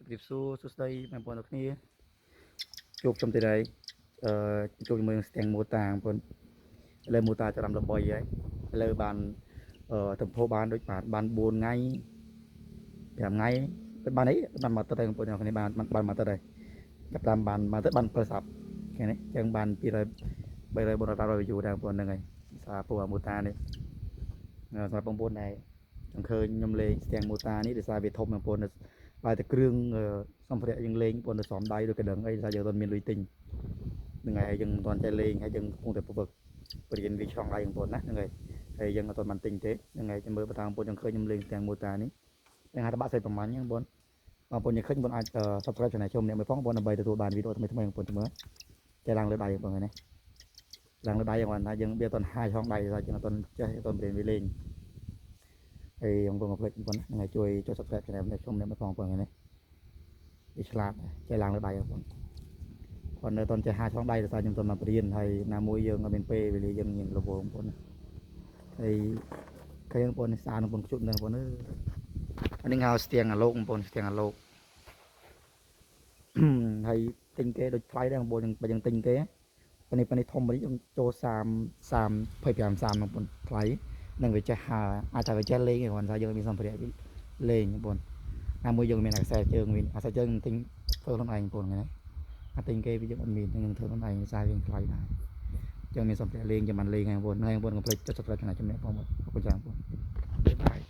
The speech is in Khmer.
ជរាបសួរសួស្តីបងប្អូនទាំងគ្នាជួបខ្ញុំទៀតហើយអឺជួបជាមួយនឹងស្ទាំងម៉ូតាបងប្អូនឥឡូវម៉ូតាចាំល្បីហើយឥឡូវបានអឺទំពោបានដូចបានបាន4ថ្ងៃ5ថ្ងៃបានអីបានមកទឹកហើយបងប្អូនទាំងគ្នាបានបានមកទឹកហើយចាប់តាមបានមកទឹកបានប្រសាប់ឃើញទេចឹងបាន200 300 400 500 view ដែរបងប្អូនហ្នឹងហើយសារពូអាម៉ូតានេះសម្រាប់បងប្អូនដែរចង់ឃើញខ្ញុំលេងស្ទាំងម៉ូតានេះដោយសារវាធំបងប្អូន បើតែគ្រឿងសម្ភារៈយើងលេងប៉ុន្តែស្រោមដៃដូចកដឹងអីថាយើងអត់មានលុយទិញហ្នឹងហើយយើងមិនទាន់ចេះលេងហើយយើងកំពុងតែពឹកបរៀនវាឆ្លងដៃបងប្អូនណាហ្នឹងហើយហើយយើងអត់ទាន់បានទិញទេហ្នឹងហើយចាំមើលបើតាមបងប្អូនចង់ឃើញខ្ញុំលេងទាំងម៉ូតានេះហ្នឹងហៅថាបាក់ស្រីប្រមាញ់ហ្នឹងបងប្អូនបងប្អូនយើងឃើញបងប្អូនអាច Subscribe Channel ខ្ញុំម្នាក់មួយផងបងប្អូនដើម្បីទទួលបានវីដេអូថ្មីៗបងប្អូនមើលចេះឡើងលើដៃបងប្អូននេះឡើងលើដៃគាត់ថាយើងវាអត់ទាន់ហាយឆ្លងដៃថាយើងអត់ទាន់ចេះអត់ទាន់បរៀនវាលេងហើយបងប្អូនកុំភ្លេចបងប្អូនហ្នឹងហើយជួយចុច Subscribe Channel ខ្ញុំម្នាក់មួយផងបងប្អូននេះ វាឆ្លាតចេះឡើងលើដៃបងប្អូនគាត់នៅតន់ចេះហាឆ្លងដៃដោយសារខ្ញុំតន់មកបរៀនហើយណាមួយយើងអត់មានពេលវេលាយើងញៀនរវល់បងប្អូនណាហើយឃើញបងប្អូននេះស្អាតបងប្អូនខ្ជុតនៅបងប្អូនអើយអានេះហៅស្ទៀងអាលោកបងប្អូនស្ទៀងអាលោក ហើយទិញគេដូចថ្លៃដែរបងប្អូនបើយើងទិញគេប៉នេះប៉នេះធំនេះយើងចូល30 30 25 30បងប្អូនថ្លៃនឹងវាចេះហើអាចថាវាចេះលេងគ្រាន់តែយើងមានសម្ភារៈលេងបងប្អូនណាមួយយើងមានអាខ្សែជើងមានអាខ្សែជើងទិញធ្វើខ្លួនឯងបងប្អូនហ្នឹងអាទិញគេវាយើងអត់មានយើងធ្វើខ្លួនឯងសារយើងថ្លៃដែរចឹងមានសម្ភារៈលេងចាំបានលេងហើយបងប្អូនហើយបងប្អូនកុំភ្លេចចុច Subscribe Channel ជំរាបបងប្អូនអរគុណច្រើនបងប្អូន bye bye.